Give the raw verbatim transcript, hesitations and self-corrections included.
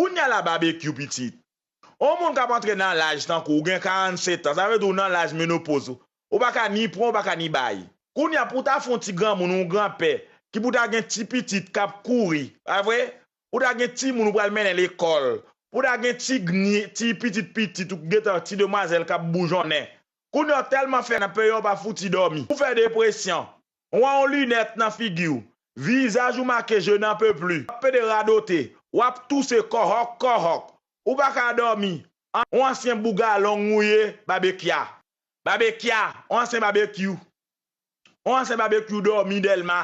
Kounye a la, Babekyou pitit, yon moun k ap antre nan laj tankou w, ou gen karannsetan, sa vle di w nan laj menopoz, ou pa ka ni pran, ou pa ka ni bay. Kounye a, pou w ta fè yon ti granmoun, yon granpè, ki pou ta gen ti pitit k ap kouri, pa vre? Ou ta gen timoun ou pral mennen lekòl, pou w ta gen ti, ti pitit pitit ou gentan ti demwazèl k ap boujonnen. Kounye a, w tèlman fè nan peyi a, w pa fouti dòmi. Ou fè depresyon. W a yon linèt nan figi w. Vizaj ou make je n'en peux plus. W ap pede radote. W ap touse kòhòk kòhòk. Ou pa ka dòmi. An, yon ansyen bougalong ou ye, Babekya. Babekya, yon ansyen Babekyou. Yon ansyen Babekyou dòmi Dèlma.